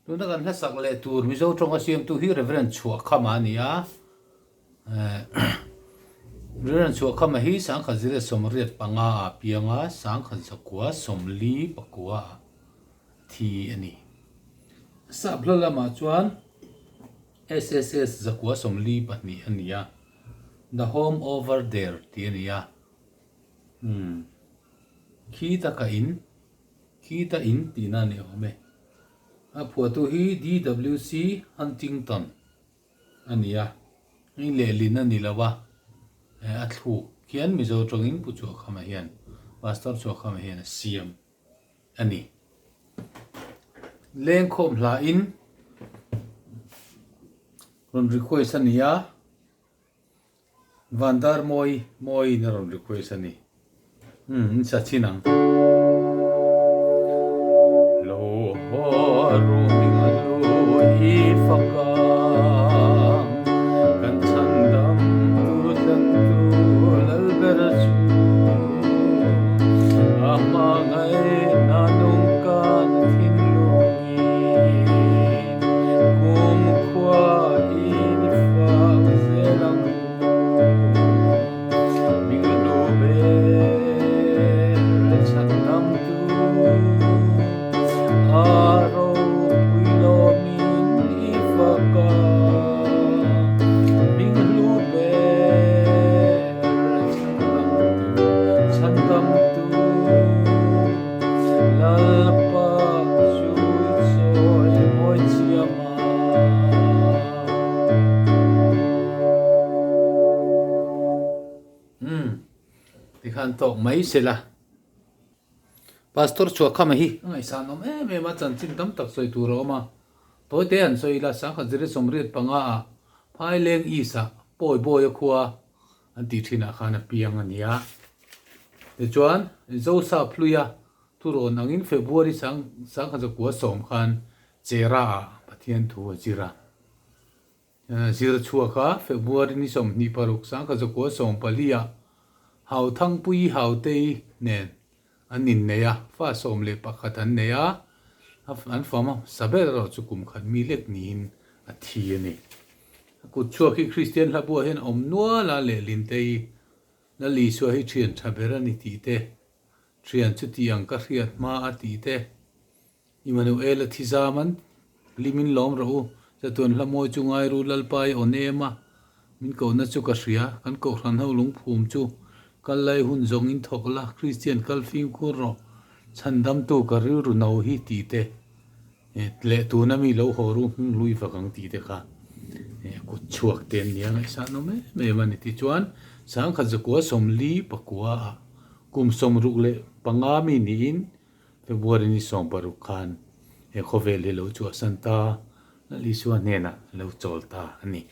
Tuna kan hlasak leh tur Mizo tawnga siamtu hi Rev. Chhuahkhama a ni a. Rev. Chhuahkhama hi sangkhat zira 85 ah a piang a, sangkhat zakua 49 ah thi a ni. Sap hla lamah chuan SSS 142 a ni a, The Home Over There tih a ni a. Umm khi taka in. Khita in tihna a ni awm e. A phuahtu hi DWC Huntington a ni a, hei lehlin a ni lo a, a thluk hian Mizo tawngin Pu Chhuahkhama hian, Pastor Chhuahkhama hian a siam a ni. Lengkhawm hlain rawn request a ni a. Vandar mawi mawiin a rawn request a ni. Umm in sa chin ang. Lo haw ruhming a lu i fak ang, kan chhandam tu tlan tu lal ber chu. A hmangaihna nung kan thinlungin kumkhua in i fak zel ang u. Minglu ber chhandam tu a ropui lawmin i fak a. Minglu ber chhandam tu, chhandam tu Lalpa chu i chawi mawi chiam a. Umm tikhan tawk mai se la. Pastor Chhuakhama hi a ngaihsan awm em em a, chanchin tam tak sawi tur a awm a. Tawi te an sawi ila, sangkhat zira 85 ah Phaileng East ah Pawi Bawi a khua an tih thinah khan a piang a ni a. Tichuan Zosa Phluia thurawn angin February 1910 khan Chera ah Pathian thu a zir a. Zir chhuak a, February ni 26 1914 ah Hauthangpuii Hautei nen an innei a, fa 11 an nei a, an fa hmasa ber erawh chu kum khat mi lek niin a thi a ni. A kut chhuak hi Kristian hlabuah hian awm nual a, lehlintei Lal Isua hi thian tha ber a ni tih te, thian chu tih ang ka hriat hma a tih te, Immanuel a thi zam an hlim in lawm rawh u, chatuan hla mawi chu ngai ru Lalpa i awn em a, min kohna chu ka hria, kan kohhran ho lungphum chu kal lai hun zawng in thawk la, Kristian kal fimkhur rawh, chhandamtu ka rilru no hi tih te leh tuna mi lo haw ru hming hlui vak ang tih te kha kut chhuak te an nia ngaihsan awm em em a ni. Tichuan 1949 ah kum 65 mi niin February ni 16 khan he khawvel hi lo chhuahsan ta, Lal Isua hnenah lo chawl ta a ni.